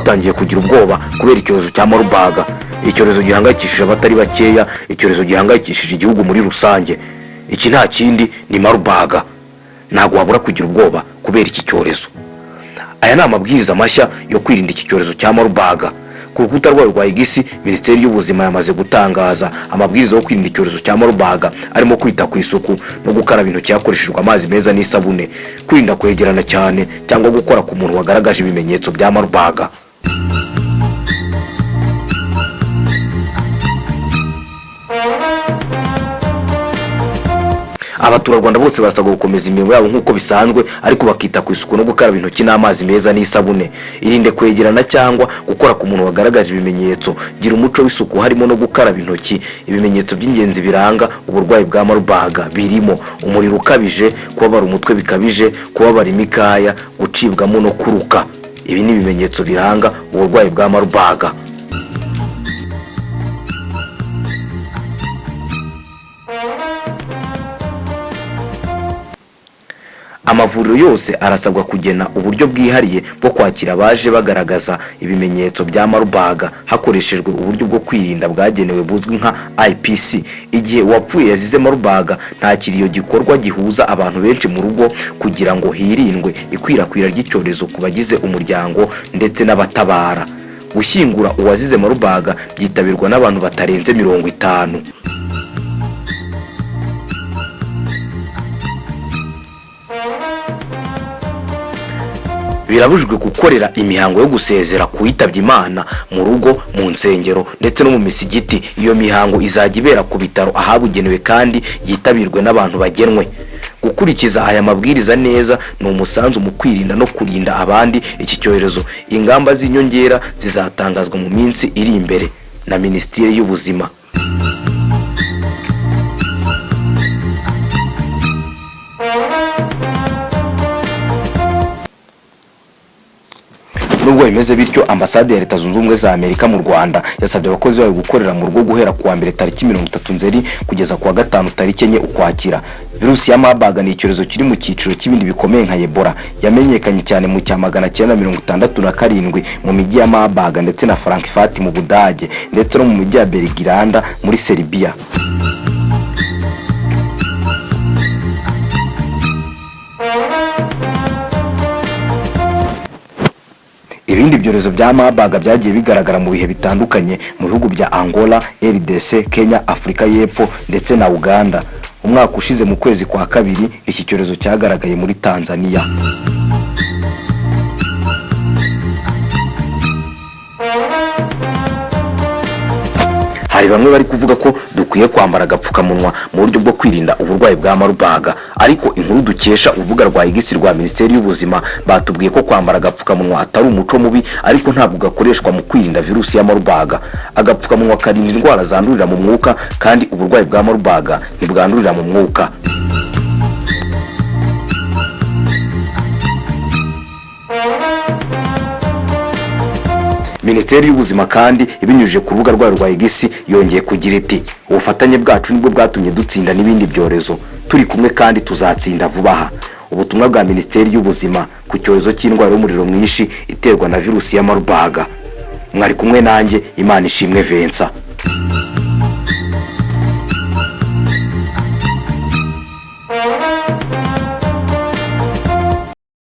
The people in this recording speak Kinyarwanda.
Batangiye kugira ubwoba kubera icyorezo cya Marburg, icyorezo gihangayikishije abatari bakeya, icyorezo gihangayikishije igihugu muri rusange. Iki nta kindi ni Marburg. Ntabwo wabura kugira ubwoba kubera iki cyorezo. Aya ni amabwiriza mashya yo kwirinda iki cyorezo cya Marburg. Ku rukuta rwayo rwa X, Minisiteri y'Ubuzima yamaze gutangaza amabwiriza yo kwirinda icyorezo cya Marburg, arimo kwita ku isuku no gukaraba intoki hakoreshejwe amazi meza n'isabune, kwirinda kwegerana cyane cyangwa gukora ku muntu wagaragaje ibimenyetso bya Marburg. Abaturarwanda bose barasabwa gukomeza imirimo yabo nk'uko bisanzwe, ariko bakita ku isuku no gukaraba intoki n'amazi meza n'isabune. Irinde kwegerana cyangwa gukora ku muntu wagaragaje ibimenyetso. Gira umuco w'isuku harimo no gukaraba intoki. Ibimenyetso by'ingenzi biranga uburwayi bwa Marburg birimo umuriro ukabije, kubabara umutwe bikabije, kubabara imikaya, gucibwamo no kuruka. Ibi ni ibimenyetso biranga uburwayi bwa Marburg. Amavuriro yose arasabwa kugena uburyo bwihariye bwo kwakira abaje bagaragaza ibimenyetso bya Marburg hakoreshejwe uburyo bwo kwirinda bwagenewe buzwi nka IPC. Igihe uwapfuye yazize Marburg, nta kiriyo gikorwa gihuza abantu benshi mu rugo kugira ngo hirindwe ikwirakwira ry'icyorezo ku bagize umuryango ndetse n'abatabara. Gushyingura uwazize Marburg byitabirwa n'abantu batarenze 50. Birabujijwe gukorera imihango yo gusezera ku witabye Imana mu rugo, mu nsengero ndetse no mu misigiti. Iyo mihango izajya ibera ku bitaro ahabugenewe kandi yitabirwe n'abantu bagenwe. Gukurikiza aya mabwiriza neza ni umusanzu mu kwirinda no kurinda abandi iki cyorezo. Ingamba z'inyongera zizatangazwa mu minsi iri imbere na Minisiteri y'Ubuzima. Nubwo bimeze bityo, Ambasade ya Leta Zunze Ubumwe za Amerika mu Rwanda yasabye abakozi bayo gukorera mu rugo guhera kuwa mbere tariki 30 Nzeri kugeza kuwa gatanu tariki 4 Ukwakira. Virusi ya Marburg ni icyorezo kiri mu cyiciro cy'ibindi bikomeye nka Ebola. Yamenyekanye cyane mu cya 967 mu mijyi ya Marburg ndetse na Frankfurt mu Budage, ndetse no mu mijyi ya Belgrade muri Serbia. Ibindi byorezo bya Marburg byagiye bigaragara mu bihe bitandukanye mu bihugu bya Angola, RDC, Kenya, Afurika y'Epfo ndetse na Uganda. Umwaka ushize mu kwezi kwa kabiri, iki cyorezo cyagaragaye muri Tanzania. Hari bamwe bari kuvuga ko dukwiye kwambara agapfukamunwa mu buryo bwo kwirinda uburwayi bwa Marburg, ariko inkuru dukesha urubuga rwa X rwa Minisiteri y'Ubuzima batubwiye ko kwambara agapfukamunwa atari umuco mubi, ariko ntabwo gakoreshwa mu kwirinda virusi ya Marburg. Agapfukamunwa karinda indwara zandurira mu mwuka, kandi uburwayi bwa Marburg ntibwandurira mu mwuka. Minisiteri y'Ubuzima kandi ibinyujije ku rubuga rwayo rwa X yongeye kugira iti: "Ubufatanye bwacu nibwo bwatumye dutsinda n'ibindi byorezo. Turi kumwe kandi tuzatsinda vuba aha." Ubutumwa bwa Minisiteri y'Ubuzima ku cyorezo cy'indwara y'umuriro mwinshi iterwa na virusi ya Marburg. Mwari kumwe nanjye, Imana ishimwe Vincent.